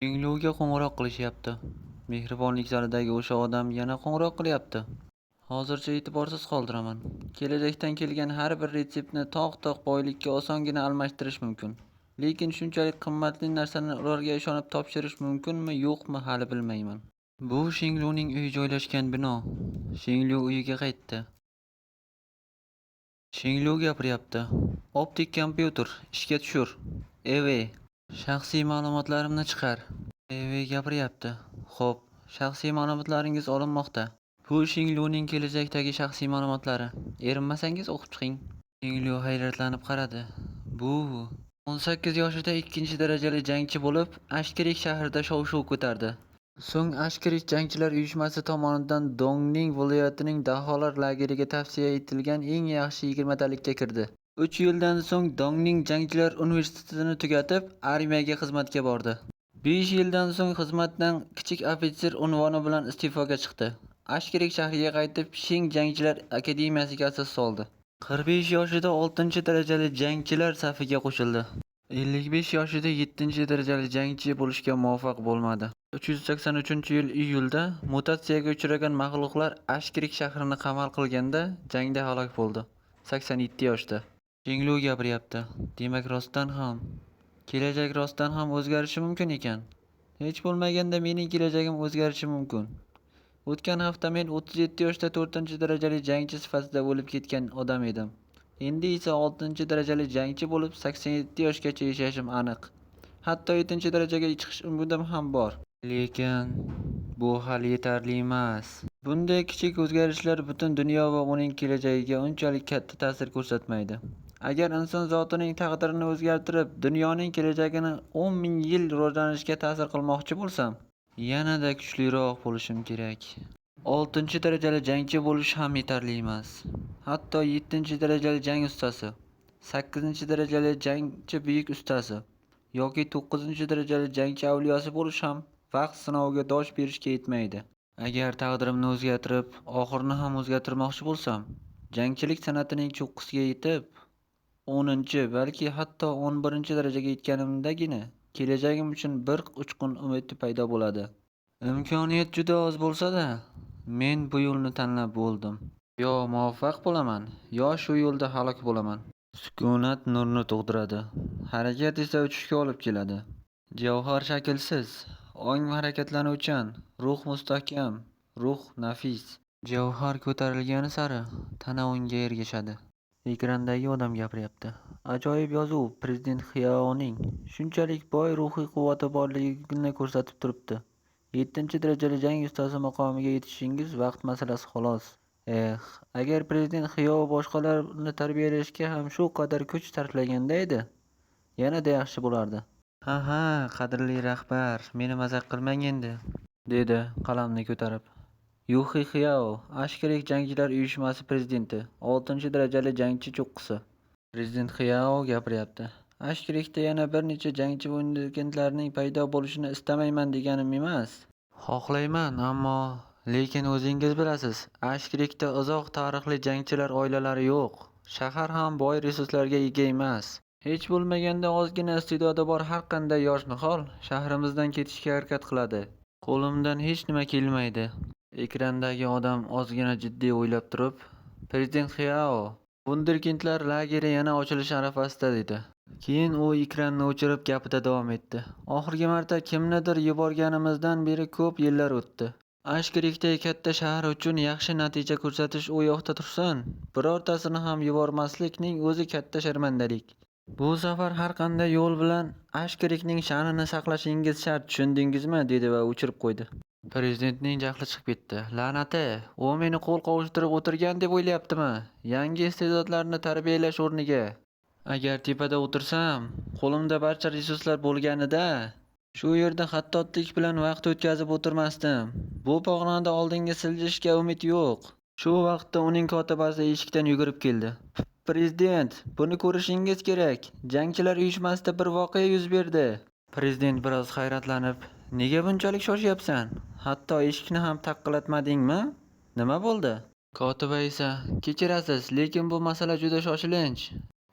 Shengluga qo'ng'iroq qilishyapti. Mehribonlik zalidagi o'sha odam yana qo'ng'iroq qilyapti. Hozircha e'tiborsiz qoldiraman. Kelajakdan kelgan har bir retseptni tog'-tog' boylikka osongina almashtirish mumkin. Lekin shunchalik qimmatli narsani ularga ishonib topshirish mumkinmi, yo'qmi, hali bilmayman. Bu Shengluning uyi joylashgan bino. Shenglu uyiga qaytdi. Shenglu gapiryapti. Optik kompyuter, ishga tushir. EV, shaxsiy ma'lumotlarimni chiqar. EV gapiryapti. Xo'p, shaxsiy ma'lumotlaringiz olinmoqda. Bu Shengluning kelajakdagi shaxsiy ma'lumotlari. Erinmasangiz o'qib chiqing. Shenglu hayratlanib qaradi. Bu 18 yoshida 2-darajali jangchi bo'lib, Ashkirik shahrida shov-shuv ko'tardi. So'ng Ashkirik jangchilar uyushmasi tomonidan Dongning viloyatining daholar lageriga tavsiya etilgan eng yaxshi yigirmatalikka kirdi. 3 yildan so'ng Dongning jangchilar universitetini tugatib, armiyaga xizmatga bordi. 5 yildan so'ng xizmatdan kichik ofitser unvoni bilan iste'foga chiqdi. Ashkirik shahriga qaytib, Sheng jangchilar akademiyasiga asos soldi. 45 yoshida 6-darajali jangchilar safiga qo'shildi. 55 yoshida 7-darajali jangchi bo'lishga muvaffaq bo'lmadi. 383-yil iyulda mutatsiyaga uchragan maxluqlar Ashkirik shahrini qamal qilganda jangda halok bo'ldi. 87 yoshda. Shenglu gapiryapti. Demak, rostdan ham kelajak rostdan ham o'zgarishi mumkin ekan. Hech bo'lmaganda mening kelajagim o'zgarishi mumkin. O'tgan hafta men 37 yoshda 4-darajali jangchi sifatida o'lib ketgan odam edim. Endi esa 6-darajali jangchi bo'lib 87 yoshgacha yashashim aniq. Hatto 7-darajaga chiqish umidim ham bor. Lekin bu hali yetarli emas. Bunday kichik o'zgarishlar butun dunyo va uning kelajagiga unchalik katta ta'sir ko'rsatmaydi. Agar inson zotining taqdirini o'zgartirib, dunyoning kelajagini 10 ming yil rivojlanishiga ta'sir qilmoqchi bo'lsam, yanada kuchliroq bo'lishim kerak. 6-darajali jangchi bo'lish ham yetarli emas. Hatto 7-darajali jang ustasi, 8-darajali jangchi buyuk ustasi yoki 9-darajali jangchi avliyosi bo'lish ham vaqt sinoviga dosh berishga yetmaydi. Agar taqdirimni o'zgartirib, oxirini ham o'zgartirmoqchi bo'lsam, jangchilik san'atining cho'qqisiga yetib, 10, balki hatto 11-darajaga yetganimdagina kelajagim uchun bir uchqun umid paydo bo'ladi. Imkoniyat juda oz bo'lsa-da, men bu yo'lni tanlab bo'ldim. Yo muvaffaq bo'laman, yo shu yo'lda halok bo'laman. Sukunat nurni tug'diradi, harakat esa uchishga olib keladi. Javhar shaklsiz, ong harakatlanuvchan, ruh mustahkam, ruh nafis. Javhar ko'tarilgani sari tana unga ergashadi. Ekrandagi odam gapiryapti. Ajoyib yozuv prezident Xiaoning shunchalik boy ruhiy quvvati borligini ko'rsatib turibdi. 7-darajali jang ustasi maqomiga yetishingiz vaqt masalasi xolos. Eh, agar prezident Xiao boshqalarni tarbiyalashga ham shu qadar kuch sarflaganda edi, yanada yaxshi bo'lardi. Ha, ha, qadrli rahbar, meni mazax qilmang endi, dedi qalamni ko'tarib. Yuxi Xiao, Ashkirik jangchilar uyushmasi prezidenti, 6-darajali jangchi cho'qqisi. Prezident Xiao gapiryapti. Ashkirikda yana bir necha jangchi vunderdekindlarning paydo bo'lishini istamayman deganim emas. Xohlayman, ammo lekin o'zingiz bilasiz, Ashkirikda uzoq tarixli jangchilar oilalari yo'q. Shahar ham boy resurslarga ega emas. Hech bo'lmaganda ozgina iste'dodi bor har qanday yosh nihol shahrimizdan ketishga harakat qiladi. Qo'limdan hech nima kelmaydi. Ekrandagi odam ozgina jiddiy o'ylab turib, Prezident Xiao, Vunderdekindlar lageri yana ochilish arafasida dedi. Keyin u ekranni o'chirib gapida davom etdi. Oxirgi marta kimnidir yuborganimizdan beri ko'p yillar o'tdi. Ashkirikdagi katta shahar uchun yaxshi natija ko'rsatish u yoqda tursin, birortasini ham yubormaslikning o'zi katta sharmandalik. Bu safar har qanday yo'l bilan Ashkirikning sha'nini saqlashingiz shart, tushundingizmi? dedi va o'chirib qo'ydi. Prezidentning jahli chiqib ketdi. La'nati, u meni qo'l qovushtirib o'tirgan deb o'ylayaptimi? Yangi iste'dodlarni tarbiyalash o'rniga. Agar tepada o'tirsam, qo'limda barcha resurslar bo'lganida, shu yerda xattotlik bilan vaqt o'tkazib o'tirmasdim. Bu pog'onada oldinga siljishga umid yo'q. Shu vaqtda uning kotibasi eshikdan yugurib keldi. Prezident, buni ko'rishingiz kerak. Jangchilar uyushmasida bir voqea yuz berdi. Prezident biroz hayratlanib, nega bunchalik shoshyapsan? Hatto eshikni ham taqillatmadingmi? Nima bo'ldi? Kotiba esa, kechirasiz, lekin bu masala juda shoshilinch.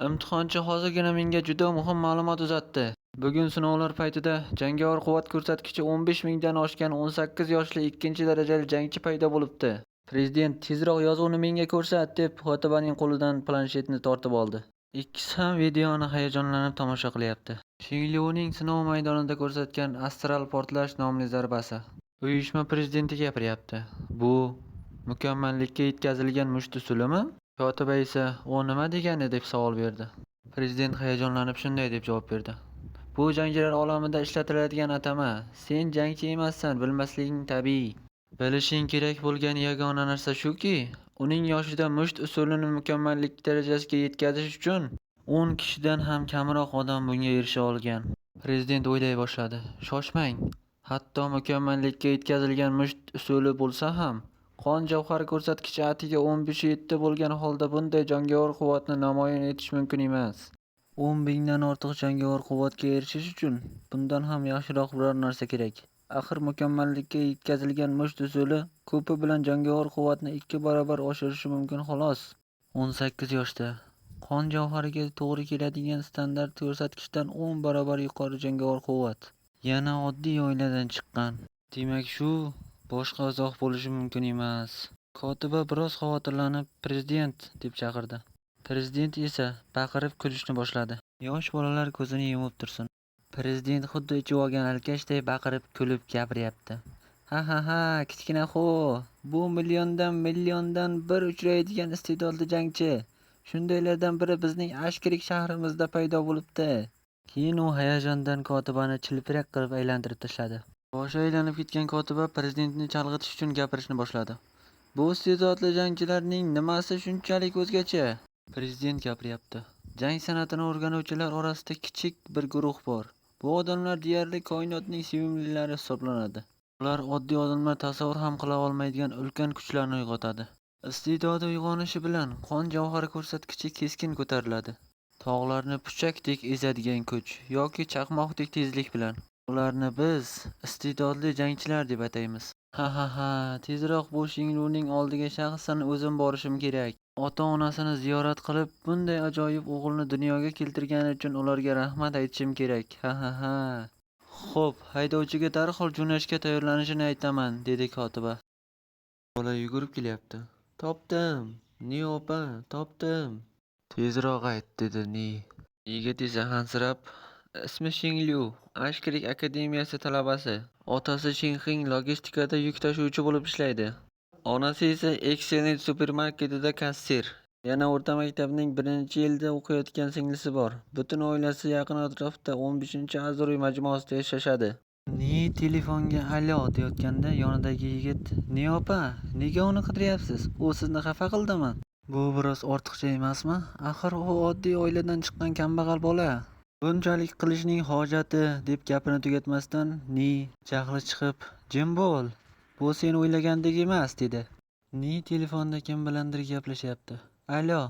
Imtihonchi hozirgina menga juda muhim ma'lumot uzatdi. Bugun sinovlar paytida jangovar quvvat ko'rsatkichi 15 mingdan oshgan 18 yoshli ikkinchi darajali jangchi paydo bo'libdi. Prezident tezroq yozuvni menga ko'rsat deb kotibaning qo'lidan planshetni tortib oldi. Ikkisi ham videoni hayajonlanib tomosha qilyapti. Shingliuning sinov maydonida ko'rsatgan astral portlash nomli zarbasi. Uyushma prezidenti gapiryapti. Bu mukammallikka yetkazilgan musht usulimi? Kotiba esa u nima degani deb savol berdi. Prezident hayajonlanib shunday deb javob berdi. Bu jangchilar olamida ishlatiladigan atama. Sen jangchi emassan, bilmasliging tabiiy. Bilishing kerak bo'lgan yagona narsa shuki, uning yoshida musht usulini mukammallik darajasiga yetkazish uchun 10 kishidan ham kamroq odam bunga erisha olgan. Prezident o'ylay boshladi. Shoshmang. Hatto mukammallikka yetkazilgan musht usuli bo'lsa ham, qon javhari ko'rsatkichi atigi 15,7 bo'lgan holda bunday jangovar quvvatni namoyon etish mumkin emas. 10 mingdan ortiq jangovar quvvatga erishish uchun bundan ham yaxshiroq biror narsa kerak. Axir mukammallikka yetkazilgan musht usuli ko'pi bilan jangovar quvvatni 2 barobar oshirishi mumkin xolos. 18 yoshda qon javhariga to'g'ri keladigan standart ko'rsatkichdan 10 barobar yuqori jangovar quvvat. Yana oddiy oiladan chiqqan. Demak, shu boshqa izoh bo'lishi mumkin emas. Kotiba biroz xavotirlanib, "Prezident" deb chaqirdi. Prezident esa baqirib kulishni boshladi. Yosh bolalar ko'zini yumib tursin. Prezident xuddi ichib olgan alkashday baqirib kulib gapiryapti. Ha ha ha, kichkina xo, bu milliondan milliondan bir uchraydigan iste'dodli jangchi. Shundaylardan biri bizning Ashkirik shahrimizda paydo bo'libdi. Keyin u hayajondan kotibani chilpirak qilib aylantirib tashladi. Boshi aylanib ketgan kotiba prezidentni chalg'itish uchun gapirishni boshladi. Bu iste'dodli jangchilarning nimasi shunchalik o'zgacha? Prezident gapiryapti. Jang san'atini o'rganuvchilar orasida kichik bir guruh bor. Bu odamlar deyarli koinotning sevimlilari hisoblanadi. Ular oddiy odamlar tasavvur ham qila olmaydigan ulkan kuchlarni uyg'otadi. Iste'dodi uyg'onishi bilan qon javhari ko'rsatkichi keskin ko'tariladi. Tog'larni puchakdek ezadigan kuch yoki chaqmoqdek tezlik bilan. Ularni biz iste'dodli jangchilar deb ataymiz. Ha ha ha, tezroq bu Shingluning oldiga shaxsan o'zim borishim kerak. Ota-onasini ziyorat qilib, bunday ajoyib o'g'ilni dunyoga keltirgani uchun ularga rahmat aytishim kerak. Ha ha ha. Xo'p, haydovchiga darhol jo'nashga tayyorlanishini aytaman, dedi kotiba. Bola yugurib kelyapti. Topdim, Ni opa, topdim. Tezroq ayt, dedi Ni. Yigit esa hansirab, ismi Shinglu, Ashkirik akademiyasi talabasi. Otasi Shinxing logistikada yuk tashuvchi bo'lib ishlaydi. Onasi esa Excellent supermarketida kassir. Yana o'rta maktabning 1-yilida o'qiyotgan singlisi bor. Butun oilasi yaqin atrofda 15-Azuriy majmuasida yashashadi. Ni telefonga alo deyotganda yonidagi yigit, "Ni opa, nega uni qidiryapsiz? U sizni xafa qildimi?" Bu biroz ortiqcha emasmi? Axir u oddiy oiladan chiqqan kambag'al bola. Bunchalik qilishning hojati deb gapini tugatmasdan Ni jahli chiqib, "Jim bo'l. Bu sen o'ylagandek emas" dedi. Ni telefonda kim bilandir gaplashyapti. Alo.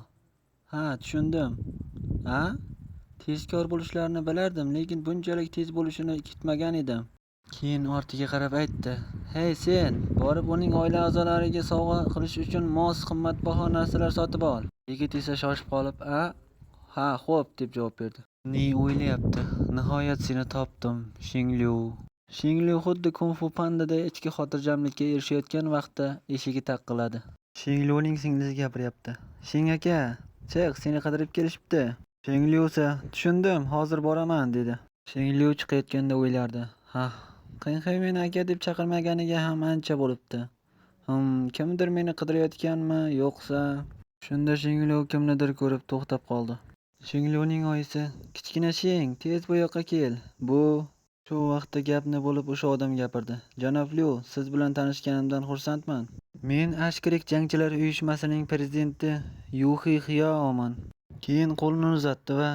Ha, tushundim. A? Tezkor bo'lishlarini bilardim, lekin bunchalik tez bo'lishini kutmagan edim. Keyin ortiga qarab aytdi. Hey sen, borib uning oila a'zolariga sovg'a qilish uchun mos qimmatbaho narsalar sotib ol. Yigit esa shoshib qolib, "A? Ha, xo'p" deb javob berdi. Ni o'ylayapti. Nihoyat seni topdim, Shinglu. Shinglu xuddi Kung Fu Pandaday ichki xotirjamlikka erishayotgan vaqtda eshigi taqilladi. Shingluning singlisi gapiryapti. Shing aka, chiq, seni qidirib kelishibdi. Shinglu esa, tushundim, hozir boraman, dedi. Shinglu chiqayotganda o'ylardi. Ha, Qinxi meni aka deb chaqirmaganiga ham ancha bo'libdi. Kimdir meni qidirayotganmi, yo'qsa? Shunda Shinglu kimnidir ko'rib to'xtab qoldi. Shingluning oyisi, kichkina Shing, tez bu yoqqa kel. Bu shu vaqtda gapni bo'lib o'sha odam gapirdi. Janob Lyu, siz bilan tanishganimdan xursandman. Men Ashkirik jangchilar uyushmasining prezidenti Yuxi Xiaoman. Keyin qo'lini uzatdi va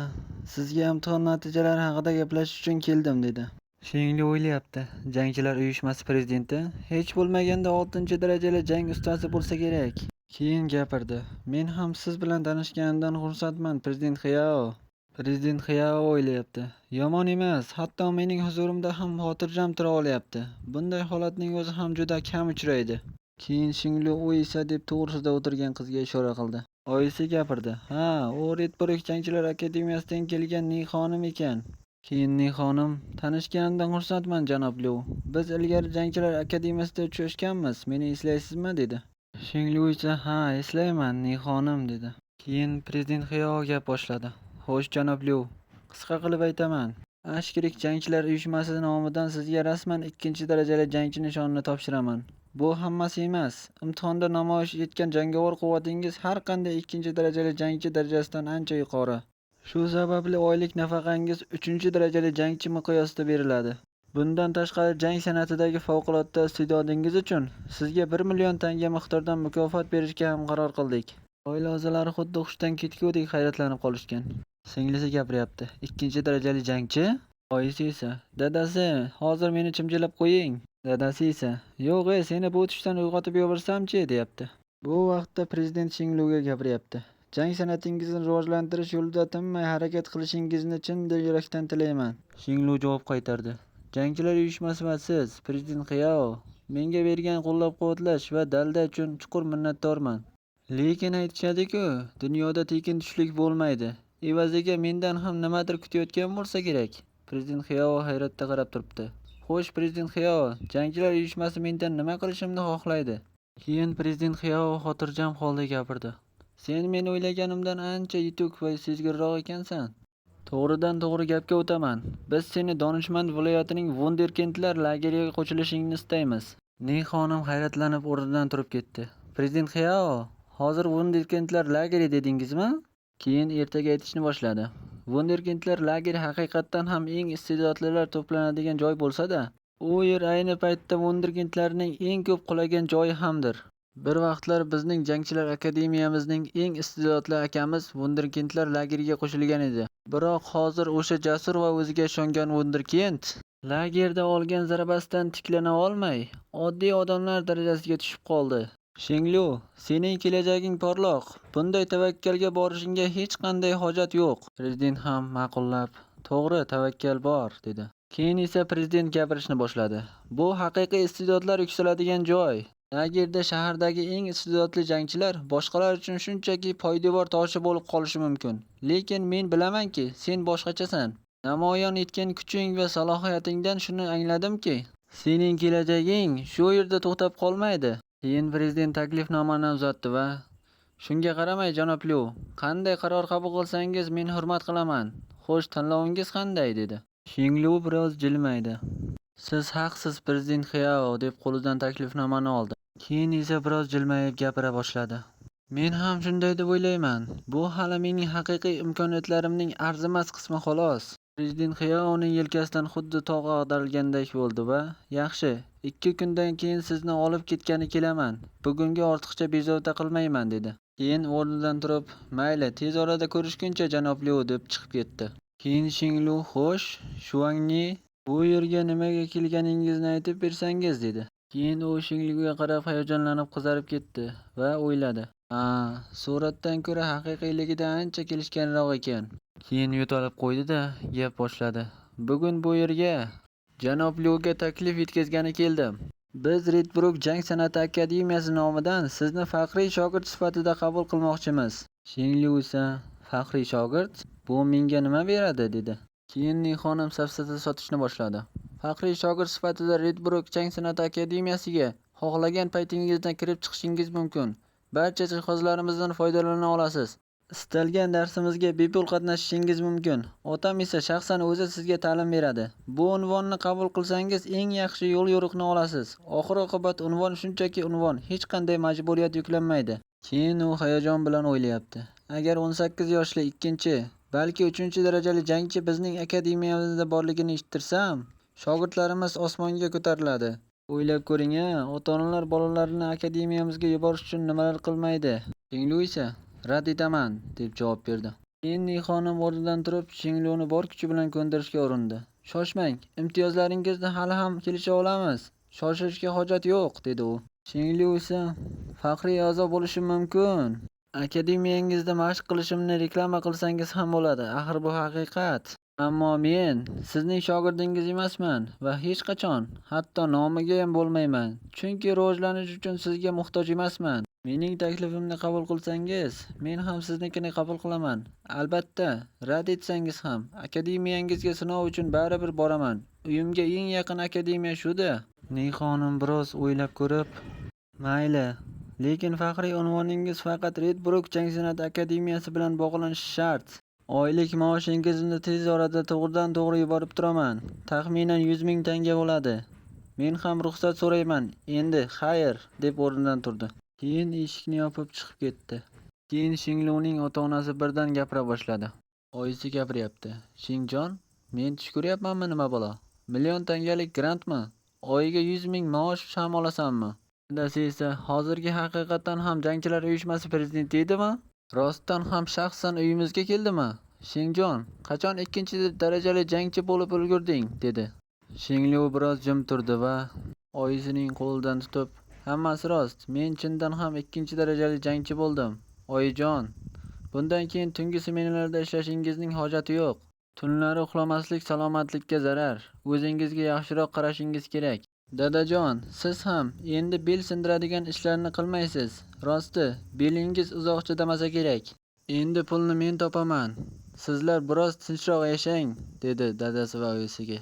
sizga imtihon natijalari haqida gaplashish uchun keldim, dedi. Shinglu o'ylayapti. Jangchilar uyushmasi prezidenti hech bo'lmaganda 6-darajali jang ustasi bo'lsa kerak. Keyin gapirdi. Men ham siz bilan tanishganimdan xursandman, prezident Xiao. Prezident Xiao o'ylayapti. Yomon emas, hatto mening huzurimda ham xotirjam tura olyapti. Bunday holatning o'zi ham juda kam uchraydi. Keyin Shinglu u esa deb to'g'risida o'tirgan qizga ishora qildi. Oyisi gapirdi. Ha, u Redbrook jangchilar akademiyasidan kelgan Ni xonim ekan. Keyin Ni xonim: "Tanishganimdan xursandman, janob Lu. Biz ilgari Jangchilar akademiyasida uchrashganmiz, meni eslaysizmi?" dedi. Shenglu esa: "Ha, eslayman, Ni xonim", dedi. Keyin prezident Xiyao gap boshladi. "Xo'sh, janob Lu, qisqa qilib aytaman. Ashkirik jangchilar uyushmasi nomidan sizga rasman ikkinchi darajali jangchi nishonini topshiraman. Bu hammasi emas. Imtihonda namoyish etgan jangovar quvvatingiz har qanday ikkinchi darajali jangchi darajasidan ancha yuqori. Shu sababli oylik nafaqangiz uchinchi darajali jangchi miqyosida beriladi. Bundan tashqari, jang san'atidagi favqulodda iste'dodingiz uchun sizga 1 million tanga miqdorda mukofot berishga ham qaror qildik." Oila a'zolari xuddi hushdan ketgudek hayratlanib qolishgan. Singlisi gapiryapti: "Ikkinchi darajali jangchi?" Oyisi esa: "Dadasi, hozir meni chimchilab qo'ying." Dadasi esa: "Yo'q e, seni bu tushdan uyg'otib yuborsamchi", deyapti. Bu vaqtda prezident Shingluga gapiryapti: "Jang san'atingizni rivojlantirish yo'lida tinmay harakat qilishingizni chin yurakdan tilayman." Shinglu javob qaytardi: "Jangchilar uyushmasi va siz, prezident Xiyao, menga bergan qo'llab-quvvatlash va dalda uchun chuqur minnatdorman. Lekin aytishadi-ku, dunyoda tekin tushlik bo'lmaydi. Evaziga mendan ham nimadir kutayotgan bo'lsa kerak." Prezident Xiyao hayratda qarab turibdi. "Xo'sh, prezident Xiyao, jangchilar uyushmasi mendan nima qilishimni xohlaydi?" Keyin prezident Xiyao xotirjam holda gapirdi: "Sen men o'ylaganimdan ancha yetuk va sezgirroq ekansan. To'g'ridan to'g'ri gapga o'taman. Biz seni Donishmand viloyatining Vunderkindlar lageriga qo'shilishingni istaymiz." Ni xonim hayratlanib o'rnidan turib ketdi. "Prezident Xiyao, hozir Vunderkindlar lageri dedingizmi?" Keyin ertak aytishni boshladi. Vunderkindlar lageri haqiqatdan ham eng iste'dodlilar to'planadigan joy bo'lsa-da, u yer ayni paytda vunderkindlarning eng ko'p qulagan joyi hamdir. Bir vaqtlar bizning Jangchilar akademiyamizning eng iste'dodli akamiz Vunderkindlar lageriga qo'shilgan edi. Biroq hozir o'sha jasur va o'ziga ishongan vunderkind lagerda olgan zarbasidan tiklana olmay, oddiy odamlar darajasiga tushib qoldi. Shenglu, sening kelajaging porloq. Bunday tavakkalga borishingga hech qanday hojat yo'q. Prezident ham ma'qullab: "To'g'ri, tavakkal bor", dedi. Keyin esa prezident gapirishni boshladi. "Bu haqiqiy iste'dodlar yuksaladigan joy. Lagerda shahardagi eng iste'dodli jangchilar boshqalar uchun shunchaki poydevor toshi bo'lib qolishi mumkin. Lekin men bilamanki, sen boshqachasan. Namoyon etgan kuching va salohiyatingdan shuni angladimki, sening kelajaging shu yerda to'xtab qolmaydi." Keyin prezident taklifnomani uzatdi va: "Shunga qaramay, janob Lu, qanday qaror qabul qilsangiz, men hurmat qilaman. Xo'sh, tanlovingiz qanday?" dedi. Shinglu biroz jilmaydi. "Siz haqsiz, prezident Xiyao", deb qo'lidan taklifnomani oldi. Keyin esa biroz jilmayib gapira boshladi. "Men ham shunday deb o'ylayman. Bu hali mening haqiqiy imkoniyatlarimning arzimas qismi xolos." Prezident Xiaoning yelkasidan xuddi tog' ag'darilgandek bo'ldi va: "Yaxshi, 2 kundan keyin sizni olib ketgani kelaman. Bugunga ortiqcha bezovta qilmayman", dedi. Keyin o'rnidan turib: "Mayli, tez orada ko'rishguncha, janob Liu", deb chiqib ketdi. Keyin Shinglu: "Xo'sh, Shuangni, bu yerga nimaga kelganingizni aytib bersangiz", dedi. Keyin u Shingluga qarab hayajonlanib qizarib ketdi va o'yladi: "Ha, suratdan ko'ra haqiqiyligidan ancha kelishganroq ekan." Keyin yo'talib qo'ydi-da, gap boshladi. "Bugun bu yerga janob Liuga taklif yetkazgani keldim. Biz Redbrook jang san'ati akademiyasi nomidan sizni faxriy shogird sifatida qabul qilmoqchimiz." Shinglu esa: "Faxriy shogird? Bu menga nima beradi?" dedi. Keyin Ni xonim safsata sotishni boshladi. "Faxriy shogird sifatida Redbrook jang san'ati akademiyasiga xohlagan paytingizda kirib chiqishingiz mumkin. Barcha jihozlarimizdan foydalana olasiz. Istalgan darsimizga bepul qatnashishingiz mumkin. Otam esa shaxsan o'zi sizga ta'lim beradi. Bu unvonni qabul qilsangiz, eng yaxshi yo'l-yo'riqni olasiz. Oxir-oqibat unvon shunchaki unvon, hech qanday majburiyat yuklanmaydi." Keyin u hayajon bilan o'ylayapti. "Agar 18 yoshli ikkinchi, balki uchinchi darajali jangchi bizning akademiyamizda borligini eshittirsam, shogirdlarimiz osmonga ko'tariladi. O'ylab ko'ring-a, ota-onalar bolalarini akademiyamizga yuborish uchun nimalar qilmaydi." Shinglu esa: "Rad etaman", deb javob berdi. Keyin Ni xonim o'rnidan turib, Shingluni bor kuchi bilan ko'ndirishga urindi. "Shoshmang, imtiyozlaringizni hali ham kelisha olamiz. Shoshilishga hojat yo'q", dedi u. Shinglu esa: "Faxriy a'zo bo'lishim mumkin. Akademiyangizda mashq qilishimni reklama qilsangiz ham bo'ladi. Axir bu haqiqat. Ammo men sizning shogirdingiz emasman va hech qachon, hatto nomigayam bo'lmayman. Chunki rivojlanish uchun sizga muhtoj emasman. Mening taklifimni qabul qilsangiz, men ham siznikini qabul qilaman. Albatta, rad etsangiz ham, akademiyangizga sinov uchun baribir boraman. Uyimga eng yaqin akademiya shu-da. Ni xonim biroz o'ylab ko'rib, mayli, lekin faxriy unvoningiz faqat Redbrook jang san'ati akademiyasi bilan bog'lanishi shart. Oylik maoshingizni tez orada to'g'ridan-to'g'ri yuborib turaman. Taxminan 100 ming tanga bo'ladi. Men ham ruxsat so'rayman. Endi, xayr, deb o'rnidan turdi. Keyin eshikni yopib chiqib ketdi. Keyin Shingluning ota-onasi birdan gapira boshladi. Oyisi gapiryapti. Shingjon, men tush ko'ryapmanmi nima balo? Million tangalik grantmi? Oyiga 100 ming maosh ham olasanmi? Dadasi esa hozirgi haqiqatdan ham jangchilar uyushmasi prezidenti edimi? Rostdan ham shaxsan uyimizga keldimi? Shingjon, qachon ikkinchi darajali jangchi bo'lib ulgurding? Dedi. Shinglu biroz jim turdi va oyisining qo'lidan tutib, hammasi rost, men chindan ham ikkinchi darajali jangchi bo'ldim. Oyijon, bundan keyin tungi smenalarda ishlashingizning hojati yo'q. Tunlari uxlamaslik salomatlikka zarar. O'zingizga yaxshiroq qarashingiz kerak. Dadajon, siz ham endi bel sindiradigan ishlarni qilmaysiz. Rosti, belingiz uzoq chidamasa kerak. Endi pulni men topaman. Sizlar biroz tinchroq yashang, dedi dadasi va oyisiga.